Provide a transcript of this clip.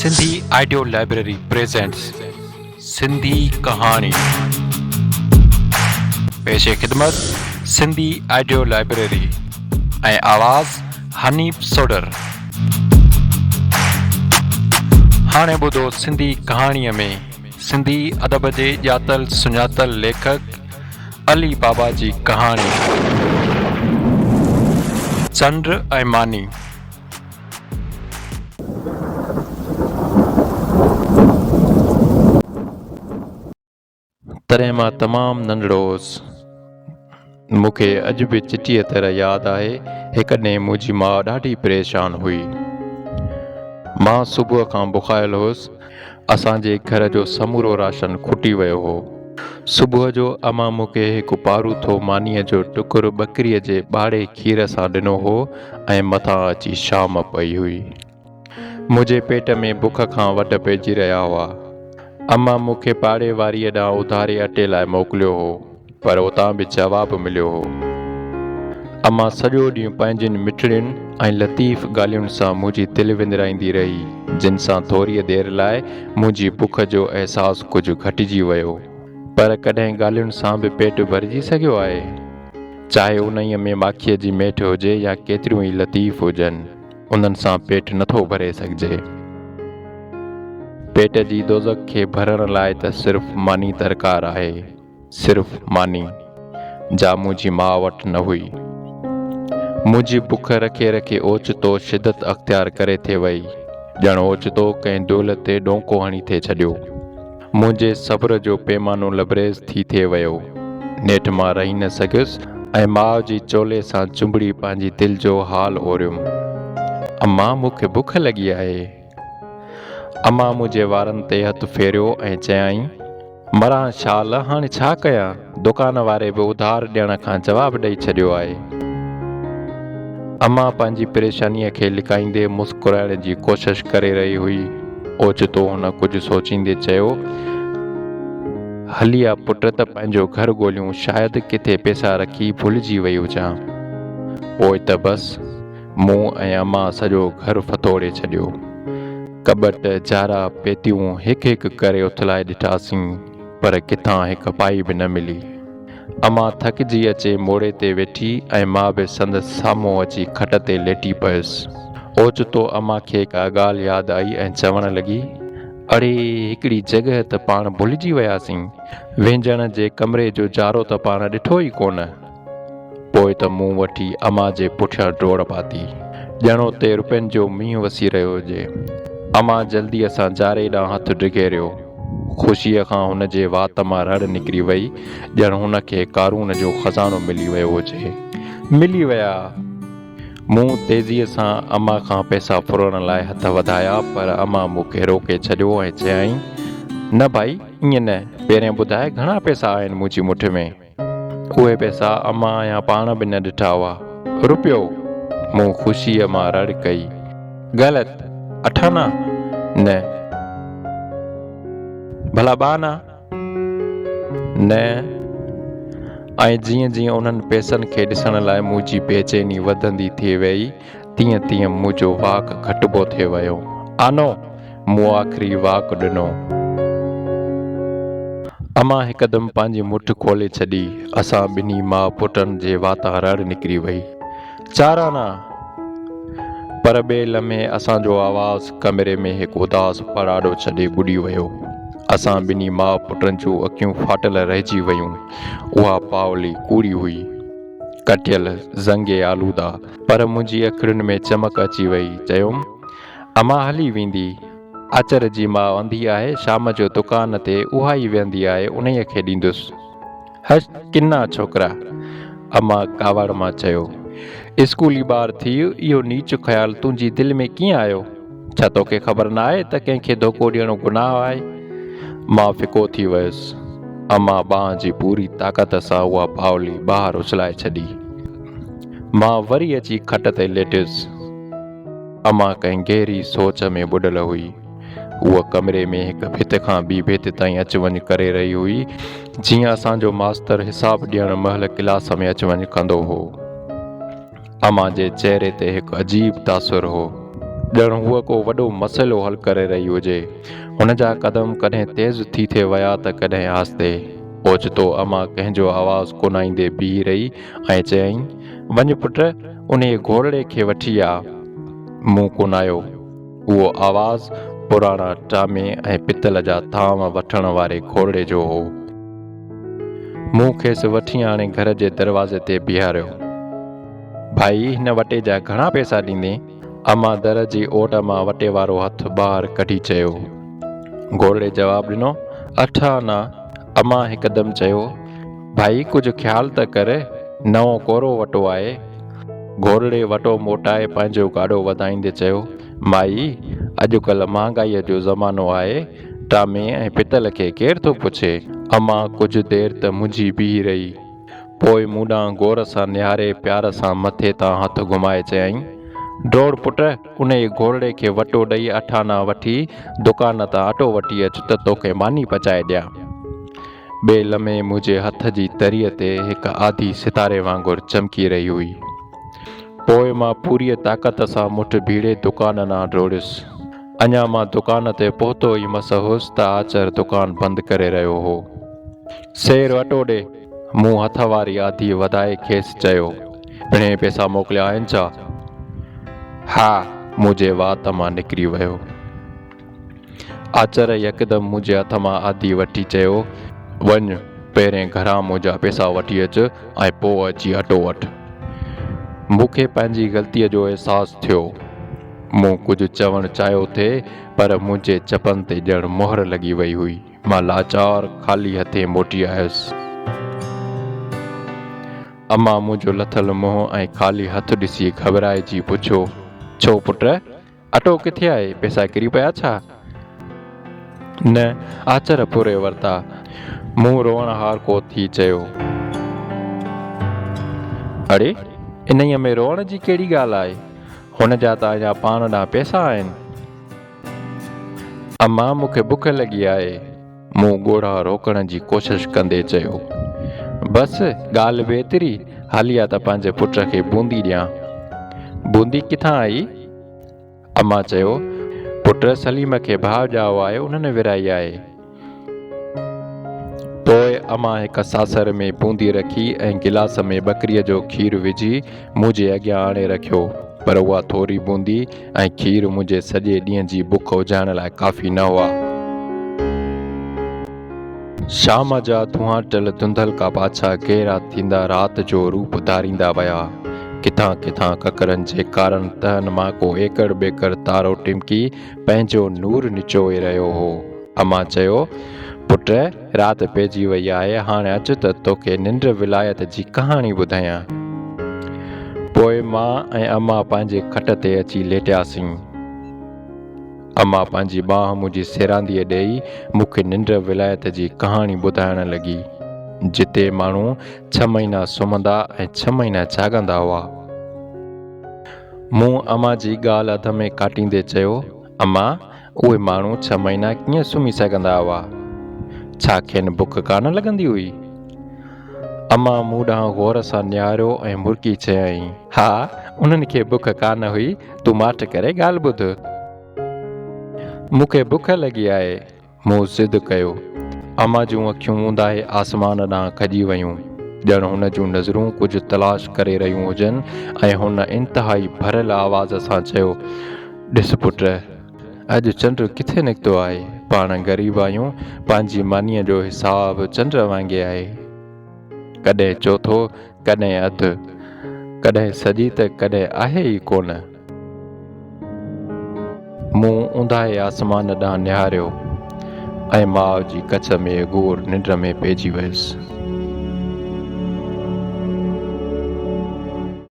Sindhi audio library presents Sindhi ڪهاڻي پيش خدمت سنڌي آڊيو لائبريري ۽ آواز حنيف سوڍر. هاڻي ٻڌو سنڌي ڪهاڻيء ۾ سنڌي ادب جي ڄاتل سڃاتل ليکڪ علي بابا جي ڪهاڻي چنڊ ۽ ماني. تڏهن مان تمام ننڍڙو هوس. مون کي اڄ به چٽيء طرح ياد آهي، هڪ ڏينهن منهنجي ماء ڏاڍي پريشان هئي. مان صبح کان بکايل هوس. اسان جي گهر جو سمورو راشن کٽي ويو هو. صبح جو امان مون کي هڪ پاروٿو مانيء جو ٽڪر ٻڪريء جي ٻاڙي کير سان ڏنو هو ۽ مٿان اچي شام پئي هئي. منهنجي پيٽ ۾ بک کان وڍ پئجي رهيا هئا. امان مون کي پاڙي واريء ڏانهن اڌاري اٽي لاء موڪليو هو، پر اتان به جواب مليو هو. امان سڄو ڏينهن پنهنجين مٺڙين ۽ لطيف ڳالهين سان منهنجي دل وندرائيندي رهي، جن سان ٿوريء دير لاء منهنجي بک جو احساس ڪجهه گهٽجي ويو. پر ڪڏهن ڳالهين سان به پيٽ ڀرجي سگهيو آهي؟ چاهي انهيء ۾ ماکيء جي ميٺ هجي يا ڪيتريون ئي لطيف هجن. انهن سان پيٽ نٿو ڀري سگهجي. پيٽ جي دوزخ کي ڀرڻ لاء ته صرف ماني درڪار آهي، صرف ماني، جا منهنجي ماء وٽ نه هئي. منهنجي بک رکي رکي اوچتو شدت اختيار ڪري ٿي وئي، ڄڻ اوچتو ڪنهن دول تي ڏونڪو هڻي ٿي ڇڏيو. منهنجي صبر جو پيمانو لبريز ٿي ٿي ويو. نيٺ مان رهي نه سگهيس ۽ ماء جي چولي سان چنبڙي پنهنجي دل جو حال اوريم. امان مون کي بک لڳي آهي. امان منهنجي وارن تي هٿ ڦيريو ۽ چيائين، مران شال هاڻي ڇا ڪيان، دڪان واري به اڌار ڏيڻ کان جواب ڏئي ڇڏيو آهي. امان پنهنجي پريشانيء کي لڪائيندي مسڪرائڻ جي ڪوشش ڪري رهي هئي. اوچتو هن ڪجهه سوچيندي چيو، هلي آ پٽ ته پنهنجو گهر ڳوليون، شايد ڪٿي پئسا رکي ڀلجي وئي هجان. پوء ته بس، مون ۽ امان سڄو گهر ڦٿوڙي ڇڏيو. ڪٻٽ، جارا، پيتيون هڪ هڪ ڪري اٿلائي ڏٺاسين، پر ڪٿان هڪ پائي به نه ملي. امان ٿڪجي اچي موڙي تي ويٺي ۽ مان به سندس سامهون اچي کٽ تي ليٽي پيس. اوچتو امان کي ڪا ڳالهه ياد آئي ۽ چوڻ لڳي، اڙي هڪڙي جڳهه ته پاڻ ڀلجي وياسين. وهنجڻ جي ڪمري جو جارو ته پاڻ ڏٺو ئي ڪونه. پوء ته مون وٺي امان جي پٺيان ڊوڙ پاتي. ڄڻ اتي روپين جو مينهن وسي رهيو هجي. امان جلديء سان جاري ڏانهن هٿ ڊگهيريو. خوشيء کان هن جي وات مان رڙ نڪري وئي، ڄڻ هن کي قارون جو خزانو ملي ويو هجي. ملي ويا! مون تيزيء سان امان کان پئسا ڦرڻ لاء هٿ وڌايا، پر امان مون کي روڪي ڇڏيو ۽ چيائين، نه ڀائي، ائين نه، پهرين ٻڌاء گهڻا پئسا آهن منهنجي مٺ ۾؟ اهي پئسا امان اڃا پاڻ به نه ڏٺا هئا. روپيو! مون خوشيء مان رڙ ڪئي. غلط! اٺانا؟ نه. ڀلا ٻه آنا؟ نه. ۽ جيئن جيئن انهن پئسن کي ڏسڻ لاء منهنجي بيچيني وڌندي ٿي ويئي، تيئن تيئن منهنجو واڪ گهٽبو ٿي ويو. آنو! مون آخري واڪ ڏنو. امان هڪدم پنهنجي مٺ کولي ڇڏي. اسان ٻنهي ماء پٽن جي واتان رڙ نڪري وئي. چارانا! پر ٻئي لمحي اسان جو آواز ڪمري ۾ هڪ اداس پڙاڏو ڇڏي ٻڏي ويو. اسان ٻنهي ماء پٽن جون اکيون ڦاٽل رهجي ويون. اها پاولي ڪوڙي هئي. ڪٽيل، زنگي آلوده. پر منهنجي اکڙين ۾ چمڪ اچي وئي. چيم. امان هلي ويندي. آچر جي ماء انڌي آهي، شام جو دڪان تي اها ئي ويهندي آهي، انهيء کي ڏيندس. هش ڪنا ڇوڪرا! امان ڪاوڙ مان چيو. اسڪولي ٻار ٿي اهو نيچ خيال تنهنجي دل ۾ ڪيئن آيو؟ ڇا توکي خبر ناهي ته ڪنهن کي ڌوڪو ڏيڻ گناهه آهي؟ مان ڦڪو ٿي ويس. امان ٻانهن جي پوري طاقت سان اها باولي ٻاهر اڇلائي ڇڏي. مان وري اچي کٽ تي ليٽيس. امان ڪنهن گهري سوچ ۾ ٻڏل هئي. هوء ڪمري ۾ هڪ ڀت کان ٻي ڀت تائين اچ وڃ ڪري رهي هئي، جيئن اسان جو ماستر حساب ڏيڻ مهل ڪلاس ۾ اچ وڃ ڪندو هو. امان جي چهري تي هڪ عجيب تاثر هو. ڄڻ هوء ڪو وڏو مسئلو حل ڪري رهي هجي. هن جا قدم ڪڏهن تيز ٿي ٿي ويا ته ڪڏهن آهستي. اوچتو امان ڪنهن جو آواز ڪنائيندي بيهي رهي ۽ چيائين، وڃ پٽ، انهيء گهورڙي کي وٺي آ. مون ڪنايو. اهو آواز پراڻا ٽامي ۽ پتل جا ٿانو وٺڻ واري گهورڙي جو هو. مون کيس وٺي آڻي گهر جي دروازي تي بيهاريو. ڀائي، هن وٽي جا گهڻا پئسا ڏيندين؟ امان در جي اوٽ مان وٽي وارو هٿ ٻاهر ڪڍي چيو. گهورڙي جواب ڏنو، اٺ آنا. امان هڪدم چيو، ڀائي، ڪجهه خيال ته ڪر، نئون ڪورو وٽو آهي. گهورڙي وٽو موٽائي پنهنجو گاڏو وڌائيندي چيو، مائي، اڄڪلهه مهانگائيء جو زمانو آهي، ٽامي ۽ پتل کي ڪير ٿو پڇي؟ امان ڪجهه دير ته منجهي بيهي رهي. پوء مون ڏانهن غور سان نهاري پيار سان مٿي تان هٿ گهمائي چيائين، ڊوڙ پٽ، انهيء گهورڙي کي وٽو ڏئي اٺ آنا وٺي دڪان تان اٽو وٺي اچ ته توکي ماني پچائي ڏيان. ٻئي لمحي منهنجي هٿ جي تريء تي هڪ آڌي ستاري وانگر چمڪي رهي هئي. پوء مان پوريء طاقت سان مٺ ڀيڙي دڪان ڏانهن ڊوڙيس. اڃا مان دڪان تي پهتو ئي مس هئس ته آچر دڪان بند ڪري رهيو هو. سير اٽو ڏي! مون هٿ واري آڌي وڌائي کيس چيو. پڻهين پئسا موڪليا آهن ڇا؟ ها! منهنجي وات مان نڪري ويو. آچر يڪدم منهنجي هٿ مان آڌي وٺي چيو، وڃ، پهرين گهران منهنجا پئسا وٺي اچ ۽ پوء اچي اٽو وٺ. مون کي پنهنجي غلطيء جو احساس ٿيو. مون ڪجهه چوڻ چاهيو ٿي، پر منهنجي چپن تي ڄڻ مهر لڳي وئي هئي. مان لاچار خالي هٿين موٽي آيس. امان منهنجو لٿل منهن ۽ خالي هٿ ڏسي گهٻرائجي پڇيو، ڇو پٽ؟ اٽو ڪٿي آهي؟ پئسا ڪري پيا ڇا؟ نه، آچر پوري ورتا. مون روئڻهارڪو ٿي چيو. اڙي، انهيء ۾ روئڻ جي ڪهڙي ڳالهه آهي؟ هن جا ته اڃا پاڻ ڏانهن پئسا آهن. امان، مون کي بک لڳي آهي. مون ڳوڙها روڪڻ جي ڪوشش ڪندي چيو. بس، ڳالهه به ايتري، هلي آ ته پنهنجي پٽ کي بوندي ڏيان. بوندي ڪٿان آئي؟ امان چيو، پٽ سليم کي ڀاء ڄائو آهي، انهن ورهائي آهي. پوء امان هڪ ساسر ۾ بوندي رکي ۽ گلاس ۾ ٻڪريء جو کير وجهي منهنجي اڳيان آڻي رکيو، پر اها ٿوري بوندي ۽ کير منهنجي سڄي ڏينهن جي بک اجهائڻ لاء ڪافي نه هئا. شام جا دونهاٽيل ڌنڌلڪا پاڇا گهرا ٿيندا رات جو روپ ڌاريندا ويا. ڪٿان ڪٿان ڪڪرن جي ڪارن تهن مان ڪو ايڪڙ ٻيڪڙ تارو ٽمڪي پنهنجو نور نچوئي رهيو هو. امان چيو، پٽ! رات پئجي وئي آهي، هاڻي اچ ته توکي ننڊ ولايت جي ڪهاڻي ٻڌايان. پوء مان ۽ امان پنهنجي کٽ تي اچي ليٽياسين. امان پنهنجي ٻانهن منهنجي سيرانديء ڏيئي مون کي ننڊ ولايت جي ڪهاڻي ٻڌائڻ لڳي، جتي ماڻهو ڇهه مهينا سمهندا ۽ ڇهه مهينا جاڳندا هئا. مون امان جي ڳالهه اڌ ۾ ڪاٽيندي چيو، امان، اهي ماڻهو ڇهه مهينا ڪيئن سمهي سگهندا هئا؟ ڇا کين بک ڪانه لڳندي هئي؟ امان مون ڏانهن غور سان نهاريو ۽ مرڪي چيائين. ها، انهن کي بک ڪانه هئي، تون ماٺ ڪري ڳالهه ٻڌ. مون کي بک لڳي آهي. مون ضد ڪيو. امان جون اکيون اونداهي آسمان ڏانهن کڄي ويون، ڄڻ هن جون نظرون ڪجهه تلاش ڪري رهيون هجن ۽ هن انتهائي ڀريل آواز سان چيو، ڏس پٽ! اڄ چنڊ ڪٿي نڪتو آهي؟ پاڻ غريب آهيون، پنهنجي مانيء جو حساب چنڊ وانگي آهي. ڪڏهن چوٿو، ڪڏهن اڌ، ڪڏهن سڄي ته ڪڏهن آهي ئي ڪونه. مون اونداهي آسمان ڏانهن نهاريو ۽ ماء جي ڪڇ ۾ گهور ننڊ ۾ پئجي ويس.